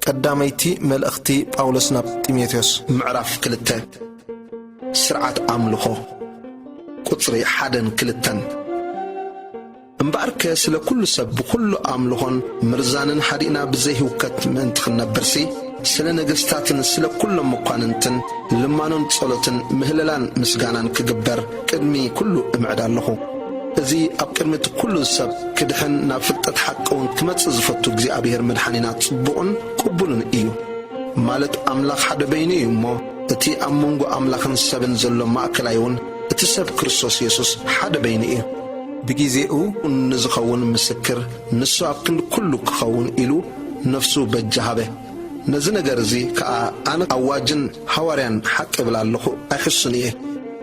ቀዳመይቲ መልእኽቲ ጳውሎስ ናብ ጢሞቴዎስ። ምዕራፍ ክልተ። ስርዓት ኣምልኾ። ቁጽሪ ሓደን ክልተን። እምበኣርከ ስለ ኩሉ ሰብ ብኹሉ ኣምልኾን ምርዛንን ሓዲእና ብዘይህውከት ምእንቲ ክንነብርሲ፣ ስለ ነገስታትን ስለ ኩሎም መኳንንትን ልማኖን ጸሎትን ምህለላን ምስጋናን ክግበር ቅድሚ ኩሉ እምዕድ ኣለኹ። እዚ ኣብ ቅድሚ እቲ ኩሉ ሰብ ክድሕን ናብ ፍልጠት ሓቂ እውን ክመጽእ ዝፈቱ እግዚኣብሔር መድሓኒና ጽቡቕን ቅቡልን እዩ። ማለት ኣምላኽ ሓደ በይኑ እዩ እሞ፣ እቲ ኣብ መንጎ ኣምላኽን ሰብን ዘሎ ማእከላይ እውን እቲ ሰብ ክርስቶስ የሱስ ሓደ በይኑ እዩ። ብግዜኡ ንዝኸውን ምስክር ንሱ ኣብ ክንዲ ኩሉ ክኸውን ኢሉ ነፍሱ በጃ ሃበ። ነዚ ነገር እዚ ከኣ ኣነ ኣዋጅን ሃዋርያን ሓቂ እብል ኣለኹ፣ ኣይሕሱን እየ።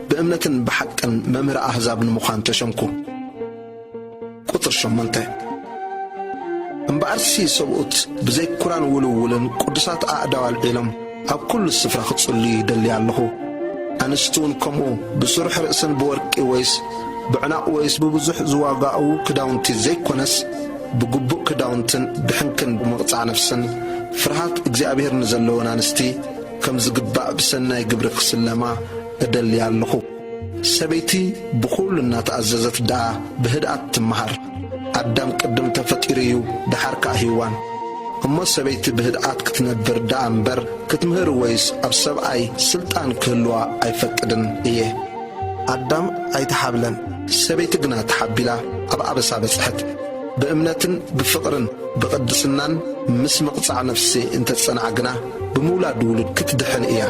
ብእምነትን ብሓቅን መምህር ኣህዛብ ንምዃን ተሸምኩ። ቁጽሪ ሸሞንተ። እምበኣርሲ ሰብኡት ብዘይ ኩራን ውልውልን ቅዱሳት ኣእዳው ኣልዒሎም ኣብ ኩሉ ስፍራ ክጽልዩ ይደሊ ኣለኹ። ኣንስቲ እውን ከምኡ ብስሩሕ ርእስን ብወርቂ ወይስ ብዕናቕ ወይስ ብብዙሕ ዝዋጋኡ ክዳውንቲ ዘይኮነስ፣ ብግቡእ ክዳውንትን ብሕንክን ብምቕጻዕ ነፍስን ፍርሃት እግዚኣብሔር ንዘለወን ኣንስቲ ከም ዝግባእ ብሰናይ ግብሪ ክስለማ እደሊ ኣለኹ። ሰበይቲ ብኹሉ እናተኣዘዘት ደኣ ብህድኣት ትመሃር። ኣዳም ቅድም ተፈጢሩ እዩ፣ ደሓር ከኣ ሄዋን። እሞ ሰበይቲ ብህድኣት ክትነብር ደኣ እምበር ክትምህር ወይስ ኣብ ሰብኣይ ስልጣን ክህልዋ ኣይፈቅድን እየ። ኣዳም ኣይተሓብለን፣ ሰበይቲ ግና ተሓቢላ ኣብ ኣበሳ በጽሐት። ብእምነትን ብፍቕርን ብቕድስናን ምስ ምቕጻዕ ነፍሲ እንተጸንዓ ግና ብምውላድ ውሉድ ክትድሕን እያ።